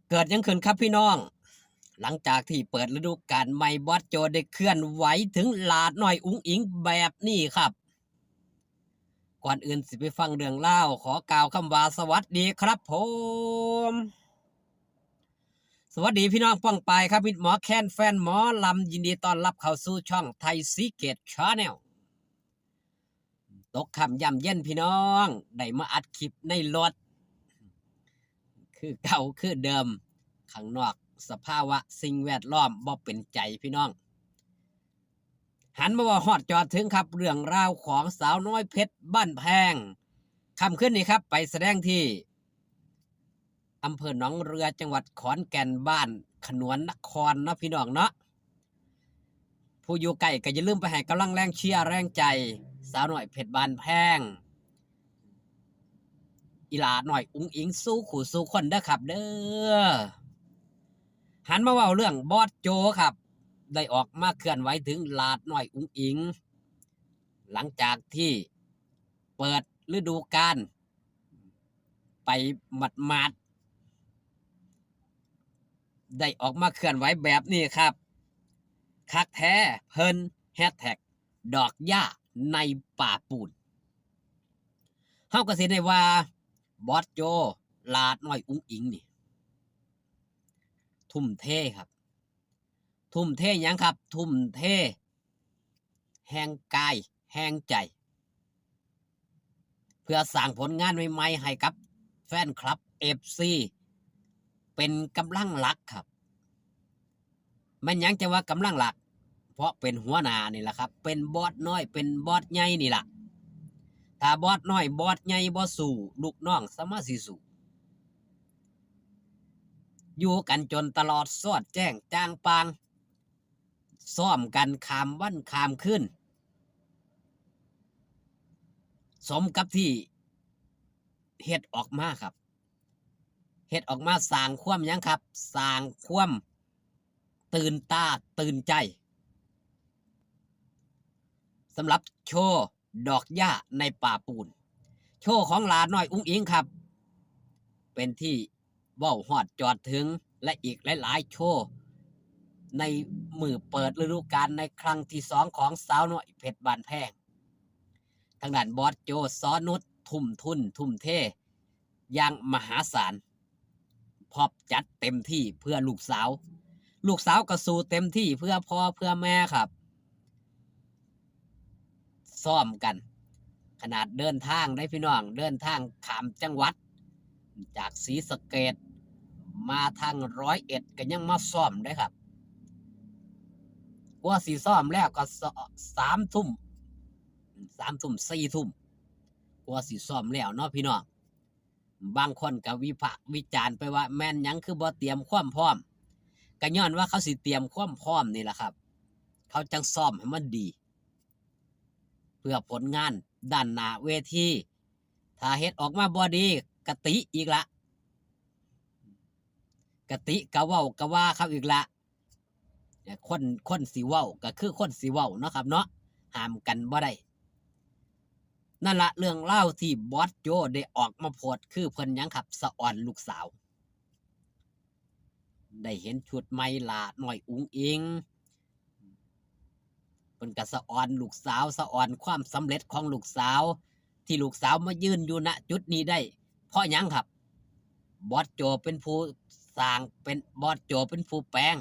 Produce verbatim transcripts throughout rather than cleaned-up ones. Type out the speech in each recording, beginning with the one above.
เกิดหยังขึ้นครับพี่น้อง หลังจากที่เปิดฤดูกาลใหม่ บอสโจได้เคลื่อนไหวถึงหลาดน้อยอุ๋งอิ๋งแบบนี้ครับ ก่อนอื่นสิไปฟังเรื่องราว ขอกล่าวคำว่าสวัสดีครับผม สวัสดีพี่น้องป้องปายครับ มิตรหมอแคน แฟนหมอลำ ยินดีต้อนรับเข้าสู่ช่องไทยซีเกตชาแนล ตกค่ำย่ำเย็นพี่น้อง ได้มาอัดคลิปในรถ คือเก่าคือเดิม ข้างนอกสภาวะสิ่งแวดล้อมบ่เป็นใจพี่น้อง หันมาเว้าฮอดจอดถึงครับ เรื่องราวของสาวน้อยเพชรบ้านแพง ค่ำคืนนี้ครับ ไปแสดงที่อำเภอหนองเรือ จังหวัดขอนแก่น บ้านขนวนนครเนาะพี่น้องเนาะ ผู้อยู่ใกล้ก็อย่าลืมไปให้กำลังแรงเชียร์แรงใจ สาวน้อยเพชรบ้านแพง อีหลาน้อยอุ๋งอิ๋งสู่คู่สู่คนเด้อครับเด้อ หันมาเว้าเรื่องบอสโจครับ ได้ออกมาเคลื่อนไหวถึงหลาดน้อยอุ๋งอิ๋ง หลังจากที่เปิดฤดูกาลไปหมาดๆ ได้ออกมาเคลื่อนไหวแบบนี้ครับ คักแท้เพิ่นแฮชแท็กดอกหญ้าในป่าปูน เฮาก็สิได้ว่าบอสโจ หลาดน้อยอุ๋งอิ๋งนี่ ทุ่มเทครับ ทุ่มเทหยังครับ ทุ่มเทแฮงกายแฮงใจ เพื่อสร้างผลงานใหม่ๆให้กับแฟนคลับ เอฟซี เป็นกำลังหลักครับ แม่นหยังจะว่ากำลังหลัก เพราะเป็นหัวหน้านี่แหละครับ เป็นบอสน้อย เป็นบอสใหญ่นี่ล่ะ ถ้าบอสน้อยบอสใหญ่บ่สู้ ลูกน้องสามารถสิสู้ อยู่กันจนตลอดสอดแจ้งจ่างป่าง ซ้อมกันข้ามวันข้ามคืน สมกับที่เฮ็ดออกมาครับ เฮ็ดออกมาสร้างความหยังครับ สร้างความตื่นตาตื่นใจ สำหรับโชว์ดอกหญ้าในป่าปูน โชว์ของหลาน้อยอุ๋งอิ๋งครับ เป็นที่เว้าฮอดจอดถึง และอีกหลายๆโชว์ ในมื้อเปิดฤดูกาลในครั้งที่สองของสาวน้อยเพชรบ้านแพง ทางด้านบอสโจ สอนุช ทุ่มทุนทุ่มเทอย่างมหาศาล พร้อมจัดเต็มที่เพื่อลูกสาว ลูกสาวก็สู้เต็มที่เพื่อพ่อเพื่อแม่ครับ ซ้อมกัน ขนาดเดินทางได้พี่น้อง เดินทางข้ามจังหวัด จากศรีสะเกษมาทางร้อยเอ็ดก็ยังมาซ้อมได้ครับ กว่าสิซ้อมแล้วก็ส- สามทุ่ม สามทุ่ม สี่ทุ่ม กว่าสิซ้อมแล้วเนาะพี่น้อง บางคนก็วิพากษ์วิจารณ์ไปว่าแม่นหยังคือบ่เตรียมความพร้อม ก็ย้อนว่าเขาสิเตรียมความพร้อมนี่แหละครับ เขาจั่งซ้อมให้มันดี เพื่อผลงานด้านหน้าเวที ถ้าเฮ็ดออกมาบ่ดี กะติอีกละ กะติกะเว้ากะว่าเขาอีกละ คน คนสิเว้าก็คือคนสิเว้าเนาะครับเนาะ ห้ามกันบ่ได้ นั่นละเรื่องราวที่บอสโจได้ออกมาโพสต์ คือเพิ่นหยังครับ สะออนลูกสาว ได้เห็นชุดใหม่หลาน้อยอุ๋งอิ๋ง เพิ่นก็สะออนลูกสาว สะออนความสำเร็จของลูกสาว ที่ลูกสาวมายืนอยู่ ณ จุดนี้ได้ เพราะหยังครับ บอสโจเป็นผู้สร้าง เป็น บอสโจเป็นผู้แปลง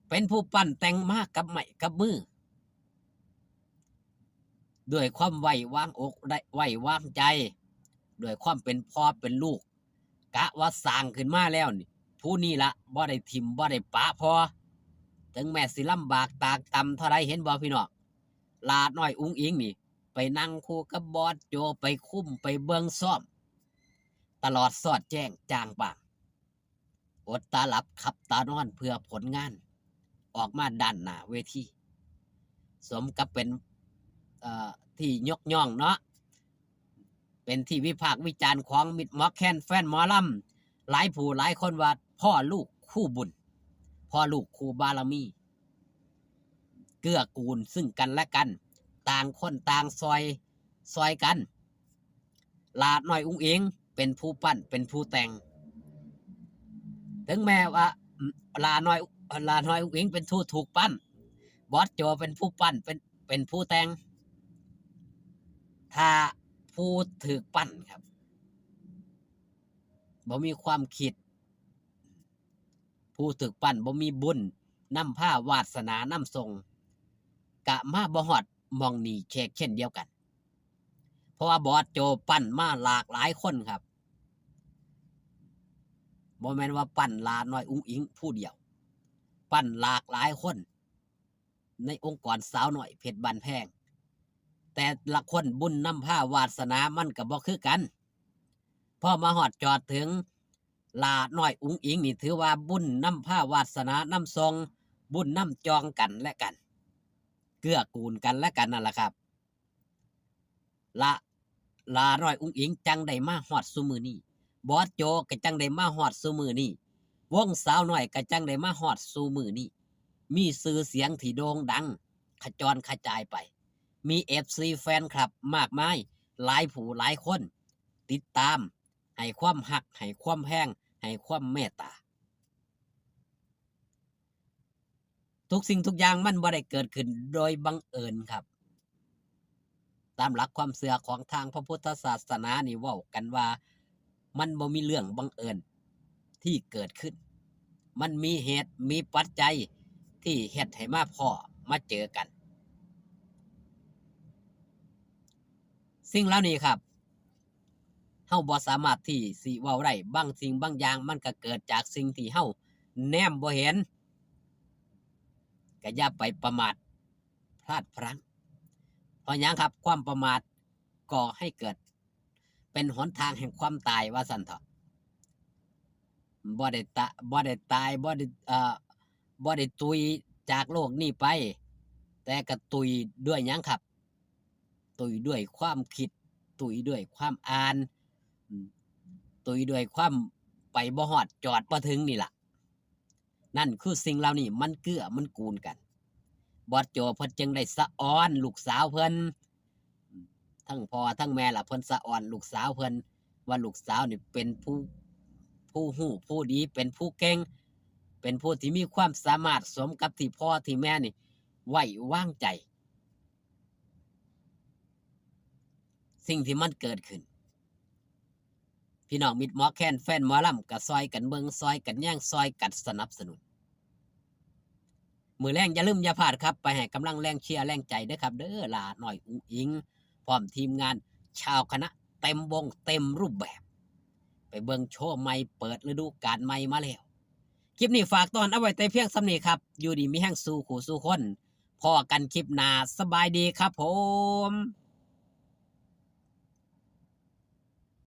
เป็นผู้ปั้นแต่งมากับไม้กับมือ ด้วยความไว้วางอก ได้ไว้วางใจ ด้วยความเป็นพ่อเป็นลูก กะว่าสร้างขึ้นมาแล้วนี่ ผู้นี้ละบ่ได้ถิ่มบ่ได้ปะพ่อ ถึงแม้สิลำบากตากตำเท่าใด เห็นบ่พี่น้อง หลาน้อยอุ๋งอิ๋งนี่ ไปนั่งคู่กับบอสโจ ไปคุมไปเบิ่งซ้อม ตลอดสอดแจ้งจ่างป่าง อดตาหลับขับตานอนเพื่อผลงานออกมาด้านหน้าเวที สมกับเป็น เอ่อ ที่ยกย่องเนาะ เป็นที่วิพากษ์วิจารณ์ของมิตรหมอแคน แฟนหมอลำ หลายผู้หลายคนว่าพ่อลูกคู่บุญ พ่อลูกคู่บารมี เกื้อกูลซึ่งกันและกัน ต่างคนต่างซอย ซอยกัน หลาน้อยอุ๋งอิ๋งเป็นผู้ปั้น เป็นผู้แต่ง ถึงแม้ว่า หล้าน้อย หล้าน้อยอุ๋งอิ๋งเป็นผู้ถูกปั้น บอสโจเป็นผู้ปั้น เป็น เป็นผู้แต่ง ถ้าผู้ถูกปั้นครับ บ่มีความคิด ผู้ถูกปั้นบ่มีบุญนำพาวาสนานำส่ง กะมาบ่ฮอดหม่องนี้เช่นเดียวกัน เพราะว่าบอสโจปั้นมาหลากหลายคนครับ บ่แม่นว่าปั้นหล้าน้อยอุ๋งอิ๋งผู้เดียว ปั้นหลากหลายคน ในองค์กรสาวน้อยเพชรบ้านแพง แต่ละคนบุญนำพาวาสนามันก็บ่คือกัน พอมาฮอดจอดถึงหล้าน้อยอุ๋งอิ๋งนี่ถือว่าบุญนำพาวาสนานำส่ง บุญนำจองกันและกัน เกื้อกูลกันและกันนั่นล่ะครับ ละ หล้าน้อยอุ๋งอิ๋งจั่งได้มาฮอดซุมื้อนี้ บอสโจก็จั่งได้มาฮอดซุมื้อนี้ วงสาวน้อยก็จั่งได้มาฮอดซุมื้อนี้ มีชื่อเสียงที่โด่งดังขจรขจายไป มีเอฟซีแฟนคลับมากมาย หลายผู้หลายคน ติดตาม ให้ความฮัก ให้ความแพง ให้ความเมตตา ทุกสิ่งทุกอย่างมันบ่ได้เกิดขึ้นโดยบังเอิญครับ ตามหลักความเชื่อของทางพระพุทธศาสนานี่เว้ากันว่า มันบ่มีเรื่องบังเอิญที่เกิดขึ้น มันมีเหตุมีปัจจัยที่เฮ็ดให้มาพ้อมาเจอกัน สิ่งเหล่านี้ครับ เฮาบ่สามารถที่สิเว้าได้ บางสิ่งบางอย่างมันก็เกิดจากสิ่งที่เฮาแนมบ่เห็น ก็อย่าไปประมาทพลาดพลั้ง เพราะหยังครับ ความประมาทก่อให้เกิดเป็นหนทางแห่งความตายว่าซั่นเถาะ บ่ได้ตะ บ่ได้ตาย บ่ได้ เอ่อ บ่ได้ตุยจากโลกนี้ไป แต่ก็ตุยด้วยหยังครับ ตุยด้วยความคิด ตุยด้วยความอ่าน อืม ตุยด้วยความไปบ่ฮอดจอดบ่ถึงนี่ล่ะ นั่นคือสิ่งเหล่านี้มันเกื้อมันกูลกัน บอสโจเพิ่นจึงได้สะออนลูกสาวเพิ่น ทั้งพ่อทั้งแม่ล่ะ เพิ่นสะออนลูกสาวเพิ่น ว่าลูกสาวนี่เป็นผู้ ผู้ฮู้ผู้ดี เป็นผู้เก่ง เป็นผู้ที่มีความสามารถสมกับที่พ่อที่แม่นี่ไว้วางใจ สิ่งที่มันเกิดขึ้น พี่น้องมิตรหมอแคน แฟนหมอลำก็ซ่อยกันเบิ่ง ซ่อยกันแยง ซ่อยกันสนับสนุน มื้อแลงอย่าลืมอย่าพลาดครับ ไปให้กำลังแรงเชียร์แรงใจเด้อครับเด้อ หล้าน้อยอุ๋งอิ๋ง พร้อมทีมงานชาวคณะเต็มวงเต็มรูปแบบ ไปเบิ่งโชว์ใหม่เปิดฤดูกาลใหม่มาแล้ว คลิปนี้ฝากต้อนเอาไว้แต่เพียงส่ำนี้ครับ อยู่ดีมีแฮงสู่คู่สู่คน พ้อกันคลิปหน้า สบายดีครับผม